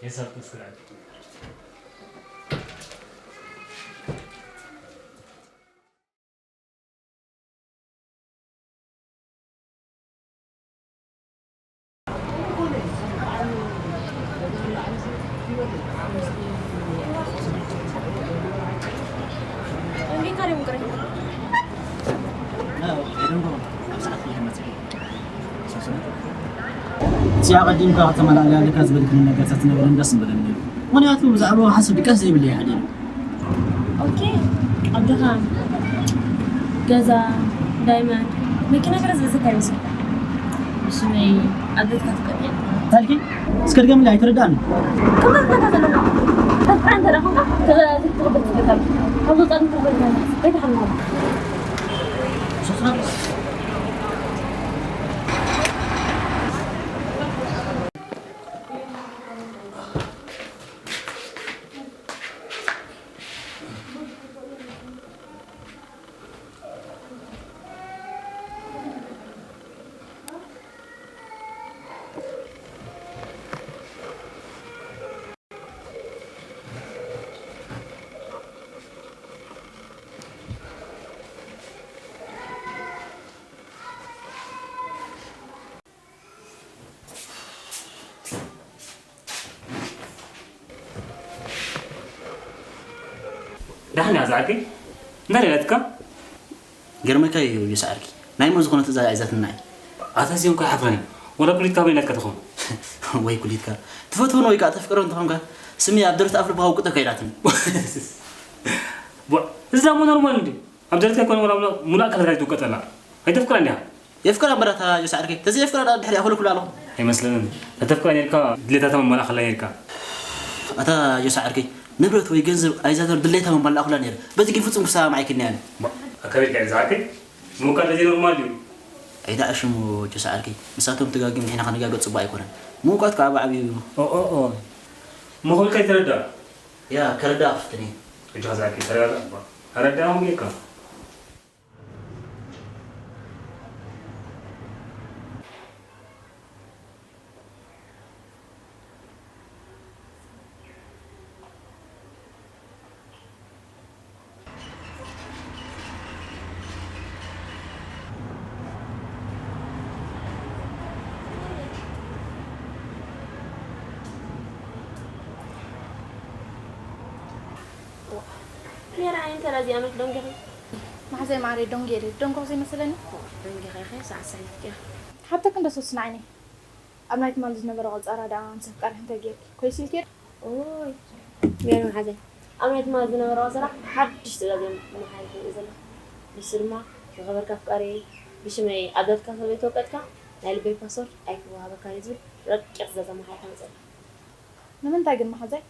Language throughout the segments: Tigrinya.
የሰርጥ ስክራል። እዚኣ ቀዲምካ ከተመላልያ ኣለካ ዝበልክኒ ነገር ተትነግረኒ ደስ ምበለኒ ነይሩ። ምኽንያቱ ብዛዕባ ሓሳብ ድቃስ ዘይብለይ ሓደ እዩ። ኦኬ፣ ኣጆኻ። ገዛ፣ ዳይመንድ፣ መኪና ገለ ዝእዝካ ይመስል። ብስመይ ኣብ ቤትካ ትቀበል። ታልኪ እስከ ድገምሊ ኣይተረዳእኒ። ከምዛ ትነካ ዘለኻ ተፍቅራ እንተ ደኣ ኮንካ ተበላልያ ትቕበል ትብለካ። ካብ ዝወጻእኒ ትቕበል ትብለካ። ከይትሓልሞ። ደሓን እያ ዝዓርከይ? እንታይ ደለትካ? ገርመካ እዩ ይስዓርኪ። ናይ እሞ ዝኾነ ትእዛዝ ኣይዛትና እዩ። ኣታ እዚኦም እኮ ይሓፍረኒ። ወላ ኩሊትካ በይናትካ ትኾን። ወይ ኩሊትካ። ትፈትወን ወይ ከዓ ተፍቅረን እንተኾንካ ስሚ ኣብ ደረት ኣፍ ልብኻ ውቅጠካ ኢላትኒ። ቧ፣ እዚ ዳሞ ኖርማል እንዲ ኣብ ደረትካ ይኮነ ወላ ሙሉእ ኣካላትካ ትውቀጠላ። ኣይተፍቅራ እንዲያ። የፍቅራ እምበር ኣታ ጆስ ዓርከይ። ተዘየፍቅራ ደኣ ድሕሪኣ ኮለኩላ ኣለኹ። ኣይመስለንን። ተተፍቅራ ነርካ ድሌታታ መማላእ ከላ ነርካ። ኣታ ጆስ ዓርከይ ንብረት ወይ ገንዘብ ኣይዛተር ድሌታ መማላእ ኩላ ነይረ። በዚ ግን ፍጹም ክሰማማዕ ኣይክእልን እየ ኣነ። ኣካቢድካ ኢኻ ዝዓርከይ? ምውቃጥ እዚ ኖርማል ድዩ? ኣይዳ ሽሙ ጆስ ዓርከይ። ምሳቶም ተጋግዮም ንሕና ክንጋገ ጽቡቕ ኣይኮነን። ምውቃጥ ከኣ ብዓብዩ ኦ ኦ ኦ። ምኹልካ ይተረዳ። ያ ከረዳ ክፍትን እየ። እጆኻ ዝዓርከይ ተረጋጋ እባ። ኣረዳእኹም ጌርካ። ሜራ ዓይኒ ተላዚኣ መት ደንጊኺ? ማሕዘይ ማዕረይ ደንጉየ ድየ? ደንጎኽ ዘይመሰለኒ? ደንጊኻ ኢኺ ሰዓት ሰሒትኪ። ሓብተክ እንዶ ሰስን ዓይነይ ኣብ ናይ ትማሊ ዝነበረ ቆጸራ ደኣ ምስ ኣፍቃሪኺ እንታይ ጌርኪ? ኮይስ ኢልኪ ዶ? ኦይ ሜሪ መሓዘይ ኣብ ናይ ትማሊ ዝነበረ ቆጸራ ሓድሽ ትእዛዝ እዮም መሓይሽ ንርኢ ዘለና። ንሱ ድማ ዝኸበርካ ኣፍቃሪየይ ብሽመይ ኣብ ደረትካ ስለ ዘይተወቀጥካ ናይ ልበይ ፓስወርድ ኣይክወሃበካን እዩ ዝብል ረቂቕ ትእዛዝ ኣመሓይሓ መጸና። ንምንታይ ግን መሓዘይ?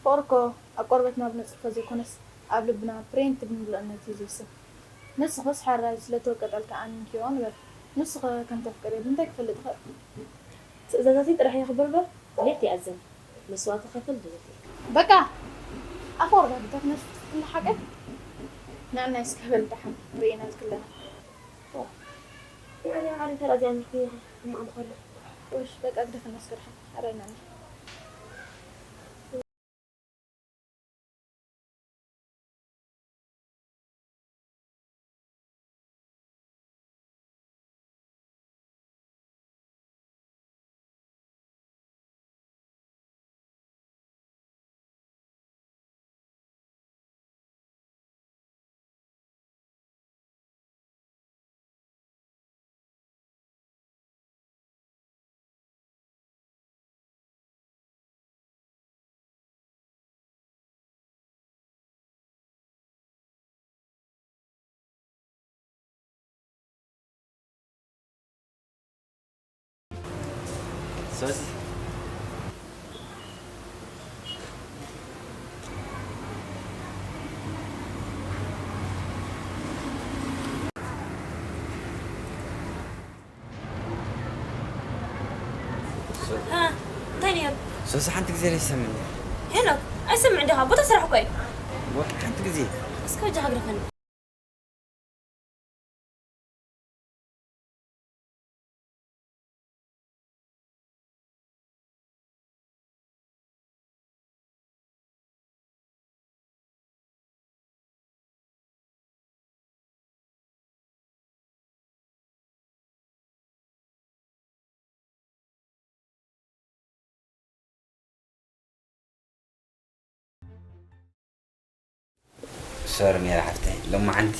ፍቕሪ እኮ ኣብ ቆርበትና ብነጽርፎ ዘይኮነስ ኣብ ልብና ፕሬንት ብንብለአነቱ እዩ ዝውስን። ንስኽስ ሕራይ ስለ ተወቀጠልኪ ኣሚንክዮ ንበል። ንሱኸ ከም ተፍቅርዮ ብምንታይ ክፈልጥ ይኽእል? ትእዛዛተይ ጥራሕ የኽብር እምበር ድሌት ይኣዝን። መስዋእቲ ክኸፍል ድሌት እየ። በቃ! ኣፈወርቅ ኣዴታት ነዚ ትፍትፍሉ ሓቀይ? ንዕናይ እስከ በል ደሓን ርኢናልኪ ኣለና። ዋ! ንዓይ ባዕለይ ተላዚኣ ኣሚርክኒ ኢኺ እሞ ኣምኸሉ። እሽ በቃ ግደፈና እስከ ደሓን ኣረኣይናኒ። እንታይ ነይሩ? ሶሲ ሓንቲ ግዜ ሬስ ሰምዕኒ። ሄኖክ ኣይሰምዕ እንዲኻ ቦታ ስራሕ እኮ እዩ። ሓንቲ ግዜ እስከ በጃኻ ግደፈኒ። ሶሪ ሜሪ ሓፍተይ፣ ሎማዓንቲ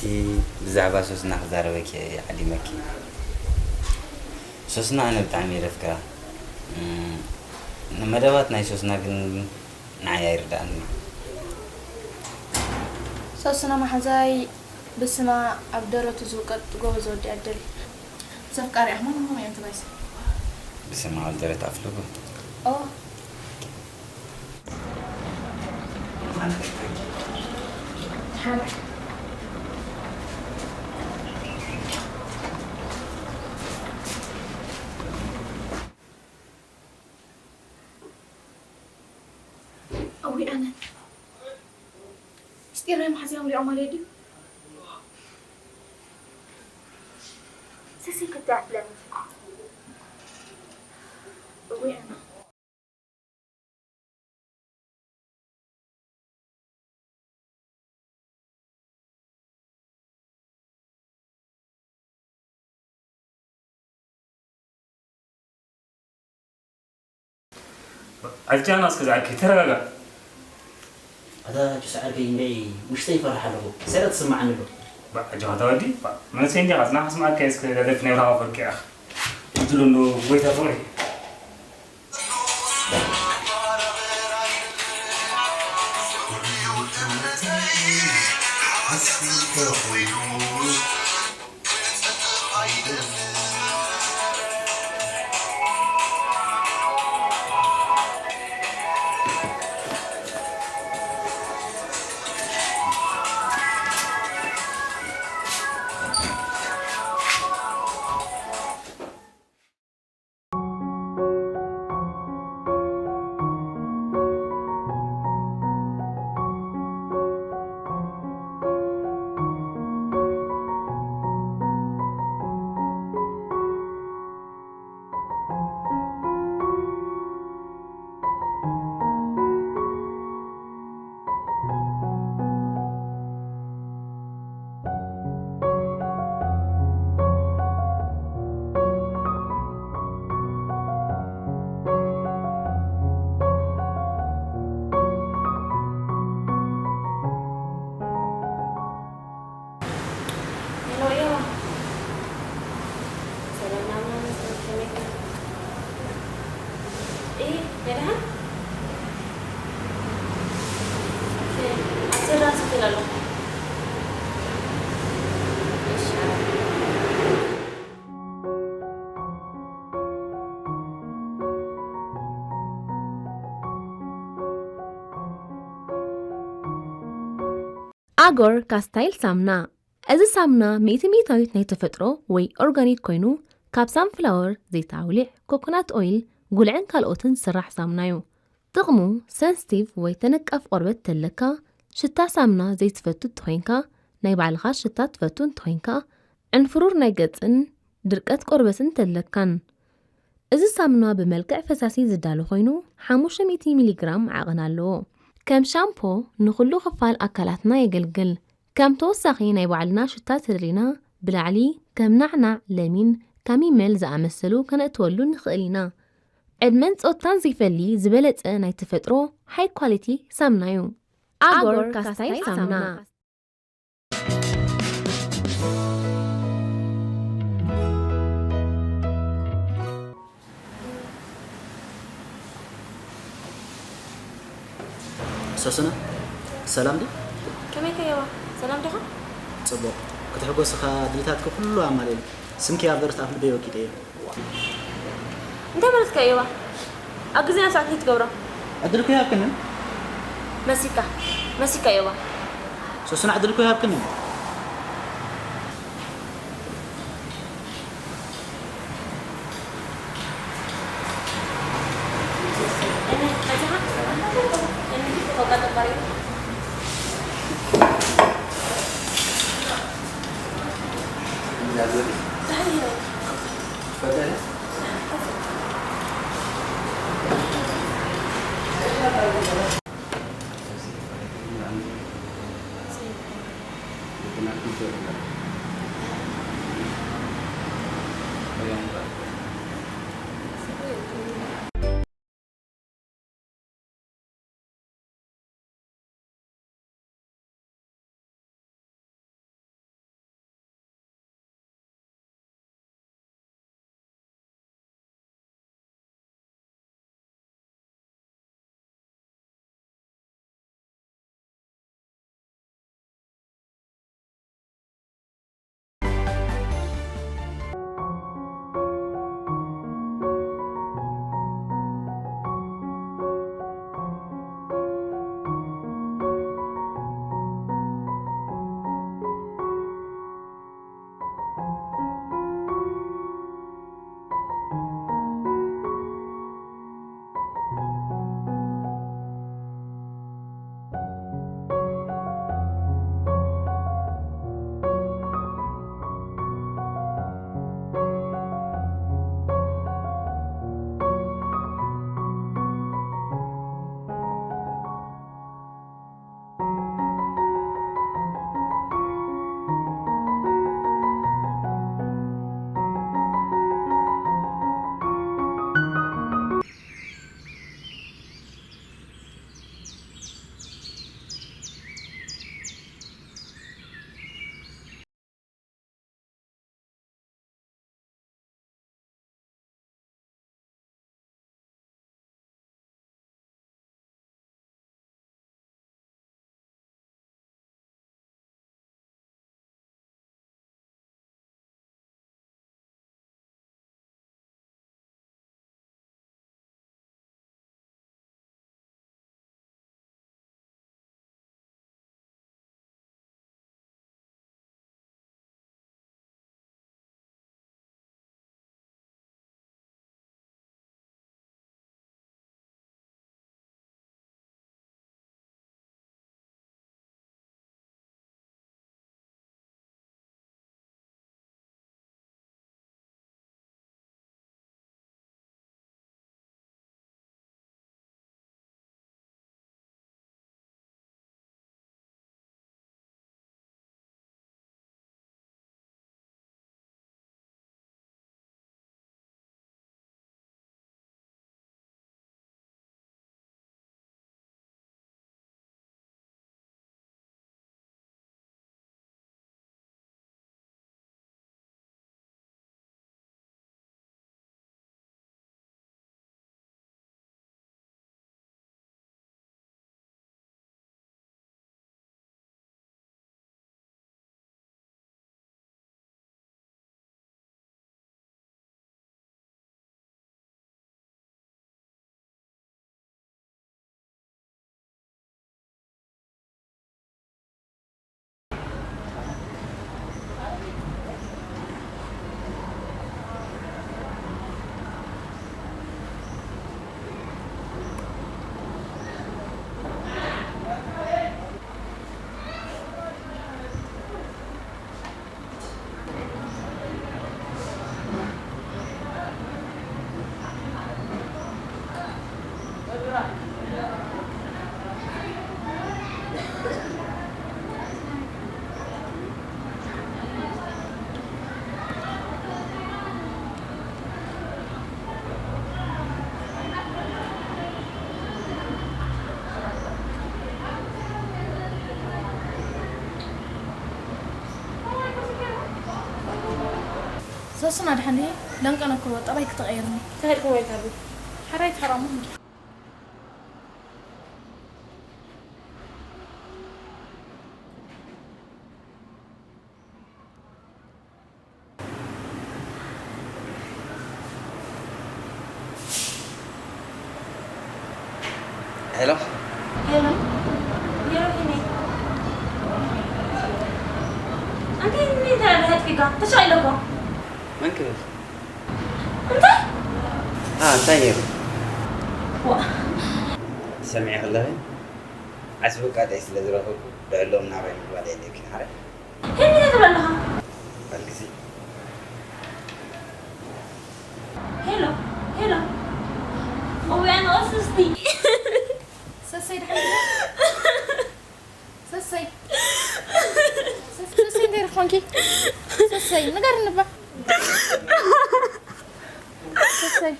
ብዛዕባ ሶስና ክዛረበኪ እየ ዓዲመኪ። ሶስና ኣነ ብጣዕሚ እየ ዘፍቅራ። እም፣ ንመደባት ናይ ሶስና ግን ንዓይ ኣይርድኣንን እዩ። ሶስና መሓዛይ ብስማ ኣብ ደረቱ ዝውቀጥ ጎበዝ ወዲ እያ ትደሊ። ዘፍቃሪኣ ማንኛውም እያ ትባይስ። ብስማ ኣብ ደረት ኣፍልጎ። ኦ። እውይ ኣነ ምስጢር ናይ መሓዝኦም ሪኦም ማለት ድዩ? ሰሰይ ክትዓብለኒ። እውይ ኣነ። ኣጃና እስከ ዝኣኪ ተረጋጋ። ኣታ ጭስ ዓርከይ እንበይ ውሽጠይ ይፈርሕ ኣለኹ። ሰረ ትስምዓኒ ዶ? ባ ኣጃኻ ተወዲ ባ መንእሰይ እንዲኻ ዝና ክስምዓካ እስከ ደደፍ ናይ ብራኻ ፈርቂ ኣኽ። እድሉ እንዶ ጎይታ ፍቕሪ። ሄሎ፣ እየዋ። ሰላም ናብና መስመር ከመይ ኢኻ? እይ፣ ደድሓን? ኦኬ፣ ኣብ ሰላም ስትል ኣለኹ። እሺ። ኣጎር ካስታይል ሳምና። እዚ ሳምና ሚእቲ ሚእታዊት ናይ ተፈጥሮ ወይ ኦርጋኒክ ኮይኑ፣ ካብ ሳንፍላወር፣ ዘይት ኣውሊዕ፣ ኮኮናት ኦይል፣ ጉልዕን ካልኦትን ዝስራሕ ሳምና እዩ። ጥቕሙ፣ ሰንስቲቭ ወይ ተነቃፍ ቆርበት ተለካ፣ ሽታ ሳምና ዘይትፈቱ እንተኾይንካ፣ ናይ ባዕልኻ ሽታ ትፈቱ እንተኾይንካ፣ ዕንፍሩር ናይ ገጽን ድርቀት ቆርበትን ተለካን። እዚ ሳሙና ብመልክዕ ፈሳሲ ዝዳሎ ኮይኑ፣ ሓሙሽተ ሚእቲ ሚሊግራም ዓቐን ኣለዎ። ከም ሻምፖ ንኹሉ ክፋል ኣካላትና የገልግል። ከም ተወሳኺ ናይ ባዕልና ሽታ ተደሊና፣ ብላዕሊ ከም ናዕናዕ፣ ለሚን፣ ካሚመል ዝኣመሰሉ ከነእትወሉ ንኽእል ኢና። ዕድመን ጾታን ዘይፈሊ ዝበለጸ ናይ ተፈጥሮ ሃይ ኳሊቲ ሳሙና እዩ። ኣጎር ካስታይል ሳሙና። ሶስና፣ ሰላም ድዩ? ከመይ ከየዋ? ሰላም ዲኻ? ጽቡቕ። ክትሕጎስ ኢኻ፣ ድሌታትኪ ኩሉ ኣማሊኤ። ስምኪ ኣብ ደረት ኣፍ ልበይ ወቂጠዮ። እንታይ ማለትካ እየዋ? ኣብ ግዜና ሰዓት ትገብሮ። ዕድል እኮ ይሃብክንን። መሲካ፣ መሲካ እየዋ። ሶስና ዕድል እኮ ይሃብክንን። ሰሱን ኣድሓን ድሂ? ለንቀ ነክርዎ፣ ጠባይ ክተቐየርኒ። ተኸድኩም ኣይትሃቡ። ሓራይ ትሕራሙ እንዲ። ሄሎ። ሄሎ፣ ሄሎ፣ ሂኒ። ኣንተ እንታይ ተረዳሃት ፊካ? ተሻይለኮ። መን ክብል? እንታይ? ኣ እንታይ ነይሩ? ዋ። ትሰምዒ ከለኺ ዓስቢ ቃጠይ ስለ ዝረኸብኩ ልዕሎም ናባይ ምባል የድልየኪ ሓረ ሄኒ እንታይ ትብል ኣለኻ? በል ግዜ ሄሎ፣ ሄሎ። እውያን ኦስስቲ። ሰሰይ ድሓን ሰሰይ ሰሰይ እንታይ ደኾንኪ? ሰሰይ ንገርኒ እባ። ሰሰይ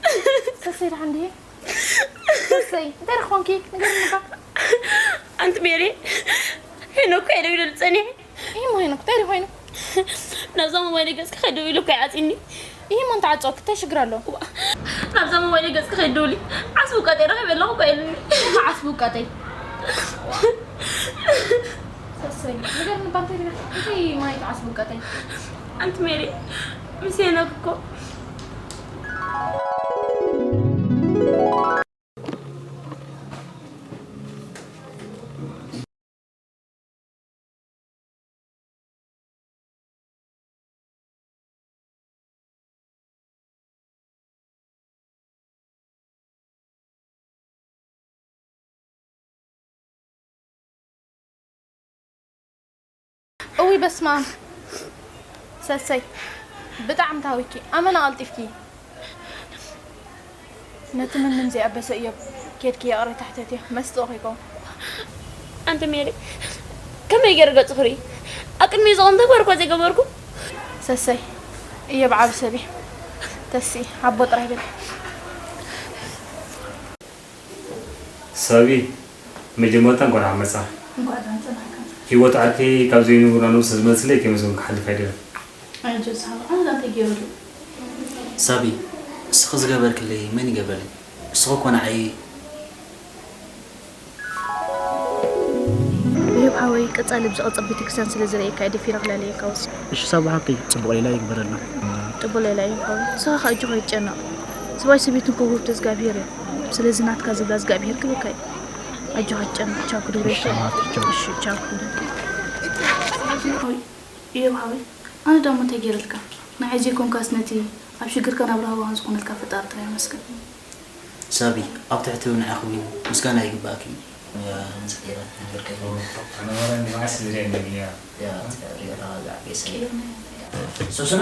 ሰሰይ ድሓን ድሂ? ሰሰይ እንታይ ደኾንኪ? ንገርኒ እባ። ኣንቲ ሜሪ ሄኖክ እኮ ኢለ ኢሉ ጸኒሐ። ይህ ሞ ሄኖክ እንታይ ደኾይኑ? ናብዛ ሞባይል ገጽኪ ከይደው ኢሉ እኮ ይዓጺኒ። ይህ ሞ እንተዓጸወኪ እንታይ ሽግር ኣለዎ? ናብዛ ሞባይል ገጽኪ ከይደውሊ ዓስቡ ቀጤ ረኺበ ኣለኹ እኮ ኢሉኒ። ዓስቡ ቀጠይ ሰሰይ ንገርኒ እባ እንታይ ደኣ እንታይ ማለት ዓስቡ ቀጠይ? ኣንቲ ሜሪ ምስ ሄኖክ እኮ እውይ በስመኣብ ሰሰይ ብጣዕሚ ታዊኪ ኣመና ቀልጢፍኪ ነቲ ምንም ዘይኣበሰ እዮብ ኬድኪ ይቕሬታ ሕተትዮ መስጥኡ ከይከውን ኣንቲ ሜሪ ከመይ ገይረ ገጽ ክርኢ ኣብ ቅድሚ ዝቕም ተግባር እኳ ዘይገበርኩ ሰሰይ እዮብ ዓቢ ሰብ እዩ ተስኢ ሓቦ ጥራይ በል ሳቢ መጀመርታ እንኳዕ ደሓን መጻ። እንኳዕ ደሓን ጸናሕካ። ህይወት ዓርከይ ካብ ዘይንቡር ናብ ነብሲ ዝመልስለይ ከመይ ዝበልኩ ክሓልፍ ኣይደልን። ኣጆ ሳባ ኣንዛ እንታይ ገይሩ ኣሎ? ሳቢ እስኺ ዝገበርክለይ መን ይገብረለይ? እስኺ እኮ ንዓይ እዮብ ሓወይ ቀጻሊ ብዝቐጸ ቤተክርስትያን ስለ ዝርእየካ እየ ደፊረ ክላለየካ ወሲነ። እሺ ሳባ ሓብተይ ጽቡቕ ሌላ ይግበረልና። ጽቡቕ ሌላ እዩ ሓወይ ንስኻ ከኣ ኣጆኻ ኣይትጨነቕ። ሰብኣይ ሰበይትን ክውህብቶ እግዚኣብሄር እዩ። ስለዚ ናትካ ዝብላ እግዚኣብሄር ክህበካ እዩ። ኣጆኻ ኣይትጨነቕ ቻው ክድውለልካ እየ። እሺ ቻው ክድውለልካ። እዮብ ሓወይ ኣነ ደኣ እሞ እንታይ ገይረልካ? ንዓይ ዘይኮንካስ ነቲ ኣብ ሽግርካን ኣብ ራህዋኻን ዝኾነልካ ፈጣሪ ጥራይ ኣመስግን። ሳቢ ኣብ ትሕቲ ንዓኺ እውን ምስጋና ይግባኣኪ እዩ። ምስጢራት ዝብርቀ ኣነ ወረ ንባዕሲ ዝርየ ነብያ ያ እግዚኣብሔር ተባዛዕ ቤሰ ቀይርና ሱሱና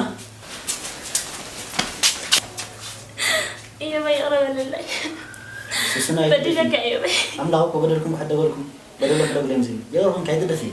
እዮባ ይቕረ በለለይ ሱሱና በዲለካ እዮበይ ኣምላኽ እኮ በደልኩም ክሕደበልኩም በደሎም ሕደጉሎም ዝብል የቕርኹም ካይትደፊ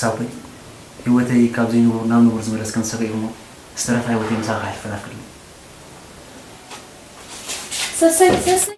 ሳቦይ ህይወተይ ካብ ዘይንቡር ናብ ንቡር ዝመለስካን ሰበይ እሞ ዝተረፋ ህይወተይ ምሳኻ ከሕልፈን ኣፍቅድኒ። ሰሰይ ሰሰይ